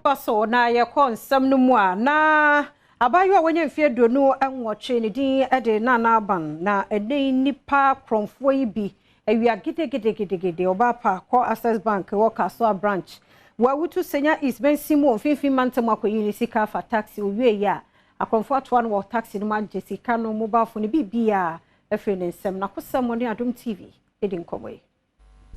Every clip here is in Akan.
Yɛtoa so na yɛkɔ nsɛm no mu a, na abaayewa a wanya mfeɛ 28, ne din de Nana Aban, na ɛnɛ yi nnipa korɔmfoɔ yi bi awia gidigidigidi ɔbaa pa kɔ Access Bank wɔ Kasoa branch wɔ Awutu Senya East Mansin mu wɔ Mfimfini Mantam akɔyi ne sika afa taxi. Owie yi a, akorɔmfoɔ atoa no wɔ taxi no mu agye sika no, mobile phone, biribiara afiri ne nsam. N'akosɛm ne Adom TV di nkɔmmɔ yi.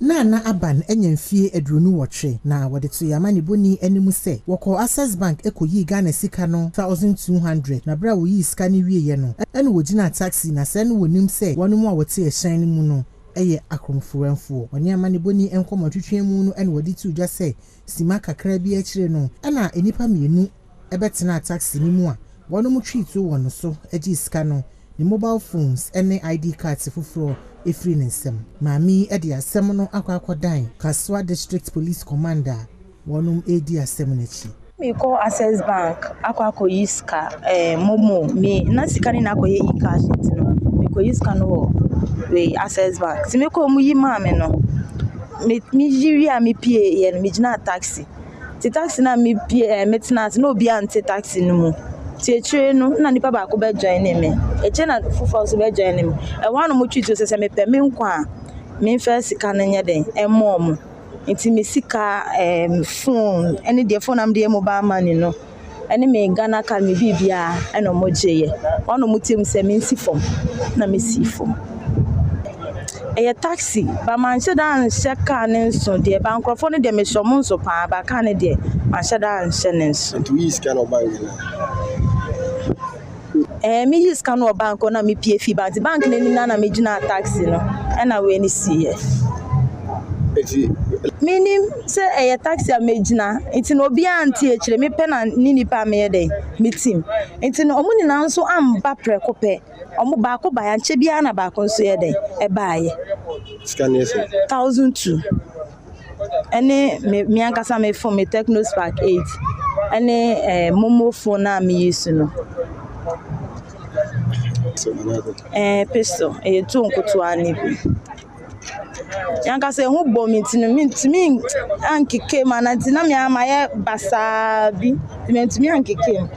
Nana Aban anya mfie 28 na wɔde to yɛn amanebɔni anim sɛ wɔkɔɔ Access Bank kɔyii Ghana sika no 1200, na berɛ a wɔyii sika no wieeɛ no, ɛna wɔgyinaa taxi na sɛ no wɔnim sɛ wɔnom a wɔte ɛhyɛn no mu no yɛ akorɔmfoɔ. Ɔne amanebɔni nkɔmmɔtwetwe mu no, ɛna wɔde too dwa sɛ sima kakra bi akyire no, ɛna nnipa mmienu bɛtenaa taxi no mu a wɔnom twii tuo wɔ no so gyee sika no, ne mobile phones ne ID cards foforɔ ɛfiri ne nsam. Maame yi de asɛm no akɔ akɔdan Kasoa District Police Command a wɔnom redi asɛm no akyi. Mekɔ Access Bank akɔ akɔyi sika, MoMo me na sika no na akɔyɛ e-cash, nti no mekɔyi sika no wɔ wei Access Bank. Nti mekɔ mu yi maa me no, me meyi wie a, mepie yɛ no, megyinaa taxi. Nti taxi no a mepie metena ase na obiara nte taxi no mu. Nti akyire no na nipa baako bɛ join ne me. Akyire na foforɔ nso bɛ join ne me. Ɛhɔ a na wɔtwi tuo sɛ mepɛ me nkwa a, memfa sika no nyɛ den ɛmmɔ ɔmo. Nti me sika, phone ɛne deɛ phone a mede yɛ mobile money no ɛne me Ghana card, me biribiara, ɛna ɔmo gyeeɛ. Wɔn na ɔmo tie mu sɛ mensi fam na mesi fam. Ɛyɛ taxi ba, manhyɛ da anhyɛ car ne nso deɛ, ba nkurɔfoɔ no deɛ, mehyɛ ɔmo nso paa, ba car ne deɛ, manhyɛ da anhyɛ ne nso. Nti woyi sika na ɔbank no? Meyi sika no wɔ bank hɔ na mepie fi bank, nti bank n'anim na megyina taxi no ɛna wei ne siiɛ. Nti Menim sɛ ɛyɛ taxi a megyina, nti na obiara nte akyire, mepɛ na ne nipa a meyɛ dɛn metim, nti no ɔmo nyinaa nso amba prɛko pɛ. Ɔmo baako baeɛ, ankyɛ biara na baako nso yɛ dɛn ɛbaeɛ. Sika no yɛ sɛ? 1200 ɛne me ankasa me phone, me Tecno Spark 8, ɛne MoMo phone a meyi so no. Sɛ anaasɛ Pistol, ɛyɛ tuo nkotoa ne bi. Yankasa ehu bɔ me, nti no mentumi ankeke mu ana, nti na me ama yɛ basaa bi, nti mentumi ankeke mu.